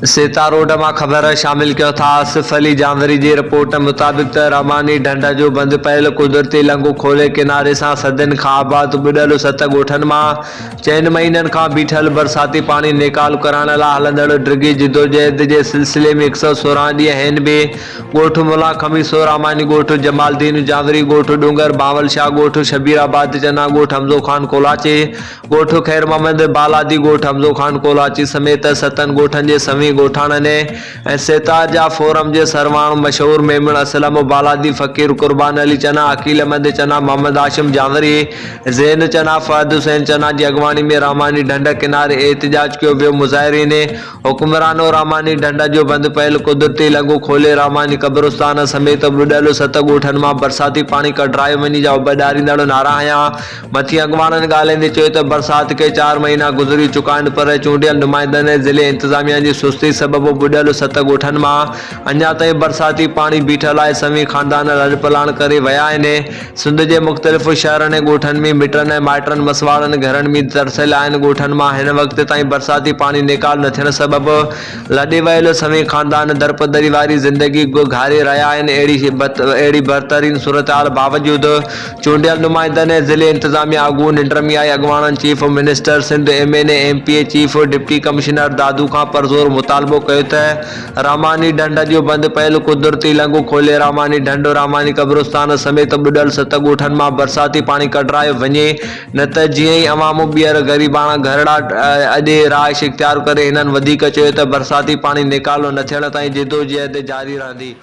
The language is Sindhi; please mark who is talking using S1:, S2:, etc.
S1: سيتا روڊ مان خبر شامل ڪيون ٿا آصف علي جانوري جي رپورٽ مطابق ته رحماني ڍنڍ جو بند پيل قدرتي لنگهو کولي ڪناري سان صدين کان آباد ٻڏل ست ڳوٺن مان چئن مهينن کان بيٺل برساتي پاڻي نيڪال ڪرائڻ لاء هلندڙ ڊگهي جدوجهد جي سلسلي ۾ 116 ڏينهن هين به ڳوٺ ملان خميسو رحماني ڳوٺ جمال دين جانوري ڳوٺ ڏونگر بانول شاهه ڳوٺ شبير آباد چنا ڳوٺ حمزو خان ڪولاچي ڳوٺ خير محمد بالادي، ڳوٺ حمزو خان ڪولاچي سميت ستن ڳوٺن جي سوين ڳوٺاڻن ۽ سيتار جا فورم جي سرواڻ مشهور ميمڻ اسلم بالادي، فقير قربان علي چنا، عقيل احمد چنا، محمد هاشم جانوري، زين چنا، فهد حسين چنا جي اڳواڻي ۾ رحماني ڍنڍ ڪناري احتجاج ڪيو ويو مظاهرين حڪمرانو رحماني ڍنڍ جو بند پيل قدرتي لنگهو کولي رحماني قبرستان سميت ٻڏل ست ڳوٺن مان برساتي پاڻي ڪڍرايو وڃي جا اڀ ڏاريندڙ نعرا هنيا. مٿين اڳواڻن ڳالهائيندي چيو ته برسات کي چار مهينا گذري چڪا آهن پر چونڊيل نمائندن ۽ ضلعي انتظاميا جي سستي سبب ٻڏل ست ڳوٺن مان اڃا تائين برساتي پاڻي بيٺل آهي سوين خاندان لڏپلاڻ ڪري ويا آهن سنڌ جي مختلف شهرن ۽ ڳوٺن ۾ مٽن ۽ مائٽن مسواڙن گهرن ۾ ترسيل آهن ڳوٺن مان هن وقت تائين برساتي پاڻي نيڪال نه ٿيڻ سبب لڏي ويل سوين خاندان درپدري واري زندگي گهاري رهيا آهن اهڙي بدترين صورتحال باوجود چونڊيل نمائندن ۽ ضلعي انتظاميا اڳوڻ ننڊرميائي اڳواڻن chief minister Sindh, M N A, M P A, chief deputy commissioner Dadu کان پرزور مطالبو ڪيو ته رحماني ڍنڍ جو بند پيل قدرتي لنگهه کولي رحماني ڍنڍ، رحماني قبرستان سميت ٻڏل ست ڳوٺن مان برساتي پاڻي ڪڍرايو وڃي نه ته جيئن ئي عوام ٻيهر غريباڻا گهرڙا اڏي رهائش اختيار ڪري هنن وڌيڪ چيو ته برساتي پاڻي نيڪالو نه ٿيڻ تائين جدوجهد جاري رهندي.